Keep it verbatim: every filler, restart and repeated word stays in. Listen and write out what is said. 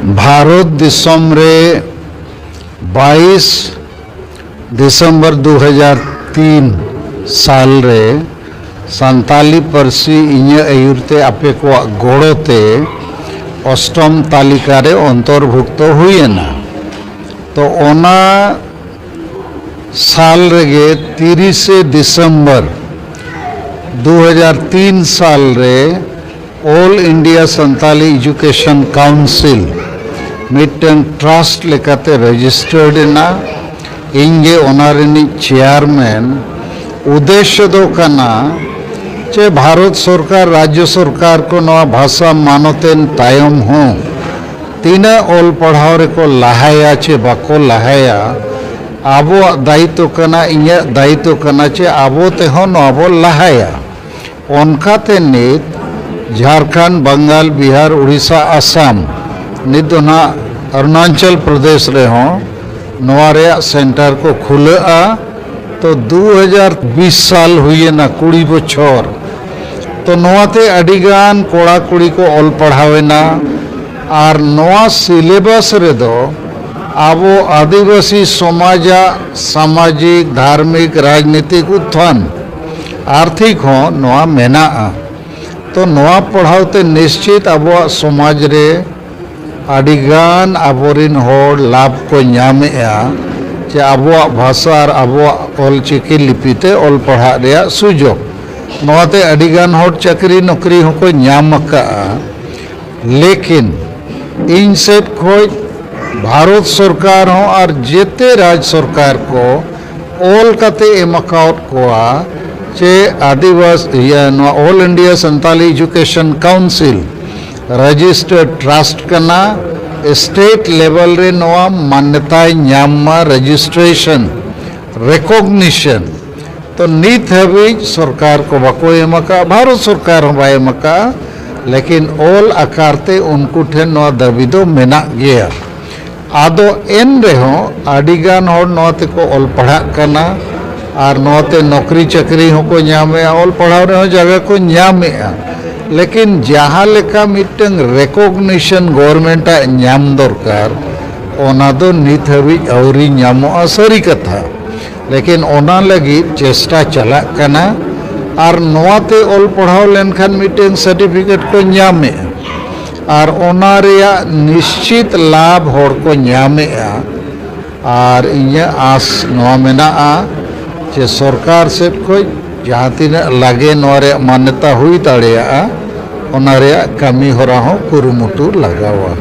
ᱵᱷᱟᱨᱚᱛ ᱫᱤᱥᱚᱢ ᱨᱮ ᱵᱟᱭᱤᱥ ᱰᱤᱥᱮᱢᱵᱚᱨ ᱫᱩ ᱦᱟᱡᱟᱨ ᱛᱤᱱ ᱥᱟᱞ ᱨᱮ ᱥᱟᱱᱛᱟᱞᱤ ᱯᱟᱹᱨᱥᱤ ᱤᱧᱟᱹᱜ ᱟᱹᱭᱩᱨ ᱛᱮ ᱟᱯᱮ ᱠᱚᱣᱟᱜ ᱜᱚᱲᱚ ᱛᱮ ᱚᱥᱴᱚᱢ ᱛᱟᱹᱞᱤᱠᱟ ᱨᱮ ᱚᱱᱛᱚᱨᱵᱷᱩᱠᱛᱚ ᱦᱩᱭᱮᱱᱟ᱾ ᱛᱚ ᱚᱱᱟ ᱥᱟᱞ ᱨᱮᱜᱮ ᱛᱤᱨᱤᱥᱮ ᱰᱤᱥᱮᱢᱵᱚᱨ ᱫᱩ ᱦᱟᱡᱟᱨ ᱛᱤᱱ ᱥᱟᱞ ᱨᱮ All India Santali Education Council ᱢᱤᱫᱴᱟᱝ ᱴᱨᱟᱥᱴ ᱞᱮᱠᱟᱛᱮ ᱨᱮᱡᱤᱥᱴᱟᱨᱰ ᱮᱱᱟ᱾ ᱤᱧ ᱜᱮ ᱚᱱᱟ ᱨᱤᱱᱤᱡ ᱪᱮᱭᱟᱨᱢᱮᱱ᱾ ᱩᱫᱽᱫᱮᱥᱥᱚ ᱫᱚ ᱠᱟᱱᱟ ᱡᱮ ᱵᱷᱟᱨᱚᱛ ᱥᱚᱨᱠᱟᱨ, ᱨᱟᱡᱽᱡᱚ ᱥᱚᱨᱠᱟᱨ ᱠᱚ ᱱᱚᱣᱟ ᱵᱷᱟᱥᱟ ᱢᱟᱱᱚᱛᱮᱱ ᱛᱟᱭᱚᱢ ᱦᱚᱸ ᱛᱤᱱᱟᱹᱜ ᱚᱞ ᱯᱟᱲᱦᱟᱣ ᱨᱮᱠᱚ ᱞᱟᱦᱟᱭᱟ ᱪᱮ ᱵᱟᱠᱚ ᱞᱟᱦᱟᱭᱟ, ᱟᱵᱚᱣᱟᱜ ᱫᱟᱭᱤᱛᱛᱚ ᱠᱟᱱᱟ, ᱤᱧᱟᱹᱜ ᱫᱟᱭᱤᱛᱛᱚ ᱠᱟᱱᱟ ᱪᱮ ᱟᱵᱚ ᱛᱮᱦᱚᱸ ᱱᱚᱣᱟ ᱵᱚ ᱞᱟᱦᱟᱭᱟ᱾ ᱚᱱᱠᱟᱛᱮ ᱱᱤᱛ ᱡᱷᱟᱲᱠᱷᱚᱸᱰ, ᱵᱟᱝᱜᱟᱞ, ᱵᱤᱦᱟᱨ, ᱩᱲᱤᱥᱥᱟ, ᱟᱥᱟᱢ, ᱱᱤᱛ ᱫᱚ ᱱᱟᱦᱟᱜ ᱚᱨᱩᱱᱟᱪᱚᱞ ᱯᱨᱚᱫᱮᱥ ᱨᱮᱦᱚᱸ ᱱᱚᱣᱟ ᱨᱮᱭᱟᱜ ᱥᱮᱱᱴᱟᱨ ᱠᱚ ᱠᱷᱩᱞᱟᱹᱜᱼᱟ᱾ ᱛᱚ ᱫᱩ ᱦᱟᱡᱟᱨ ᱵᱤᱥ ᱥᱟᱞ ᱦᱩᱭᱮᱱᱟ, ᱠᱩᱲᱤ ᱵᱚᱪᱷᱚᱨ᱾ ᱛᱚ ᱱᱚᱣᱟᱛᱮ ᱟᱹᱰᱤᱜᱟᱱ ᱠᱚᱲᱟ ᱠᱩᱲᱤ ᱠᱚ ᱚᱞ ᱯᱟᱲᱦᱟᱣᱮᱱᱟ᱾ ᱟᱨ ᱱᱚᱣᱟ ᱥᱤᱞᱮᱵᱟᱥ ᱨᱮᱫᱚ ᱟᱵᱚ ᱟᱹᱫᱤᱵᱟᱹᱥᱤ ᱥᱚᱢᱟᱡᱟᱜ ᱥᱟᱢᱟᱡᱤᱠ, ᱫᱷᱟᱨᱢᱤᱠ, ᱨᱟᱡᱽᱱᱤᱛᱤᱠ ᱩᱛᱛᱷᱟᱱ, ᱟᱨᱛᱷᱤᱠ ᱦᱚᱸ ᱱᱚᱣᱟ ᱢᱮᱱᱟᱜᱼᱟ᱾ ᱛᱚ ᱱᱚᱣᱟ ᱯᱟᱲᱦᱟᱣ ᱛᱮ ᱱᱤᱥᱪᱤᱛ ᱟᱵᱚᱣᱟᱜ ᱥᱚᱢᱟᱡᱽ ᱨᱮ ᱟᱹᱰᱤᱜᱟᱱ ᱟᱵᱚᱨᱤᱱ ᱦᱚᱲ ᱞᱟᱵᱷ ᱠᱚ ᱧᱟᱢᱮᱜᱼᱟ, ᱡᱮ ᱟᱵᱚᱣᱟᱜ ᱵᱷᱟᱥᱟ ᱟᱨ ᱟᱵᱚᱣᱟᱜ ᱚᱞᱪᱤᱠᱤ ᱞᱤᱯᱤ ᱛᱮ ᱚᱞ ᱯᱟᱲᱦᱟᱜ ᱨᱮᱭᱟᱜ ᱥᱩᱡᱳᱜᱽ᱾ ᱱᱚᱣᱟᱛᱮ ᱟᱹᱰᱤᱜᱟᱱ ᱦᱚᱲ ᱪᱟᱹᱠᱨᱤ ᱱᱚᱠᱨᱤ ᱦᱚᱸᱠᱚ ᱧᱟᱢ ᱟᱠᱟᱫᱼᱟ᱾ ᱞᱮᱠᱤᱱ ᱤᱧ ᱥᱮᱫ ᱠᱷᱚᱱ ᱵᱷᱟᱨᱚᱛ ᱥᱚᱨᱠᱟᱨ ᱦᱚᱸ ᱟᱨ ᱡᱮᱛᱮ ᱨᱟᱡᱽ ᱥᱚᱨᱠᱟᱨ ᱠᱚ ᱚᱞ ᱠᱟᱛᱮ ᱮᱢ ᱟᱠᱟᱣᱟᱫ ᱠᱚᱣᱟ ᱡᱮ ᱟᱹᱫᱤᱵᱟᱹᱥᱤ, ᱤᱭᱟᱹ, ᱱᱚᱣᱟ All India Santali Education Council registered trust ᱠᱟᱱᱟ᱾ ᱥᱴᱮᱴ ᱞᱮᱵᱮᱞ ᱨᱮ ᱱᱚᱣᱟ ᱢᱟᱱᱱᱚᱛᱟᱭ ᱧᱟᱢ ᱢᱟ, ᱨᱮᱡᱤᱥᱴᱨᱮᱥᱚᱱ, ᱨᱮᱠᱚᱜᱱᱤᱥᱚᱱ᱾ ᱛᱚ ᱱᱤᱛ ᱦᱟᱹᱵᱤᱡ ᱥᱚᱨᱠᱟᱨ ᱠᱚ ᱵᱟᱠᱚ ᱮᱢ ᱟᱠᱟᱫᱼᱟ, ᱵᱷᱟᱨᱚᱛ ᱥᱚᱨᱠᱟᱨ ᱦᱚᱸ ᱵᱟᱭ ᱮᱢ ᱟᱠᱟᱫᱼᱟ, ᱞᱮᱠᱤᱱ ᱚᱞ ᱟᱠᱟᱨ ᱛᱮ ᱩᱱᱠᱩ ᱴᱷᱮᱱ ᱱᱚᱣᱟ ᱫᱟᱹᱵᱤ ᱫᱚ ᱢᱮᱱᱟᱜ ᱜᱮᱭᱟ᱾ ᱟᱫᱚ ᱮᱱ ᱨᱮᱦᱚᱸ ᱟᱹᱰᱤᱜᱟᱱ ᱦᱚᱲ ᱱᱚᱣᱟ ᱛᱮᱠᱚ ᱚᱞ ᱯᱟᱲᱦᱟᱜ ᱠᱟᱱᱟ ᱟᱨ ᱱᱚᱣᱟᱛᱮ ᱱᱚᱠᱨᱤ ᱪᱟᱹᱠᱨᱤ ᱦᱚᱸᱠᱚ ᱧᱟᱢᱮᱜᱼᱟ, ᱚᱞ ᱯᱟᱲᱦᱟᱣ ᱨᱮᱦᱚᱸ ᱡᱟᱭᱜᱟ ᱠᱚ ᱧᱟᱢᱮᱜᱼᱟ᱾ ᱞᱮᱠᱤᱱ ᱡᱟᱦᱟᱸ ᱞᱮᱠᱟ ᱢᱤᱫᱴᱟᱝ ᱨᱮᱠᱚᱜᱱᱤᱥᱚᱱ ᱜᱚᱵᱷᱚᱨᱱᱢᱮᱱᱴ ᱟᱜ ᱧᱟᱢ ᱫᱚᱨᱠᱟᱨ, ᱚᱱᱟ ᱫᱚ ᱱᱤᱛ ᱦᱟᱹᱵᱤᱡ ᱟᱹᱣᱨᱤ ᱧᱟᱢᱚᱜᱼᱟ, ᱥᱟᱹᱨᱤ ᱠᱟᱛᱷᱟ᱾ ᱞᱮᱠᱤᱱ ᱚᱱᱟ ᱞᱟᱹᱜᱤᱫ ᱪᱮᱥᱴᱟ ᱪᱟᱞᱟᱜ ᱠᱟᱱᱟ᱾ ᱟᱨ ᱱᱚᱣᱟ ᱛᱮ ᱚᱞ ᱯᱟᱲᱦᱟᱣ ᱞᱮᱱᱠᱷᱟᱱ ᱢᱤᱫᱴᱟᱝ ᱥᱟᱨᱴᱤᱯᱷᱤᱠᱮᱴ ᱠᱚ ᱧᱟᱢᱮᱜᱼᱟ, ᱟᱨ ᱚᱱᱟ ᱨᱮᱭᱟᱜ ᱱᱤᱥᱪᱤᱛ ᱞᱟᱵᱷ ᱦᱚᱲ ᱠᱚ ᱧᱟᱢᱮᱜᱼᱟ᱾ ᱟᱨ ᱤᱧᱟᱹᱜ ᱟᱸᱥ ᱱᱚᱣᱟ ᱢᱮᱱᱟᱜᱼᱟ ᱡᱮ ᱥᱚᱨᱠᱟᱨ ᱥᱮᱫ ᱠᱷᱚᱱ ᱡᱟᱦᱟᱸ ᱛᱤᱱᱟᱹᱜ ᱞᱟᱜᱮ ᱱᱚᱣᱟ ᱨᱮᱭᱟᱜ ᱢᱟᱱᱱᱚᱛᱟ ᱦᱩᱭ ᱫᱟᱲᱮᱭᱟᱜᱼᱟ, ᱚᱱᱟ ᱨᱮᱭᱟᱜ ᱠᱟᱹᱢᱤ ᱦᱚᱨᱟ ᱦᱚᱸ ᱠᱩᱨᱩᱢᱩᱴᱩ ᱞᱟᱜᱟᱣᱟ᱾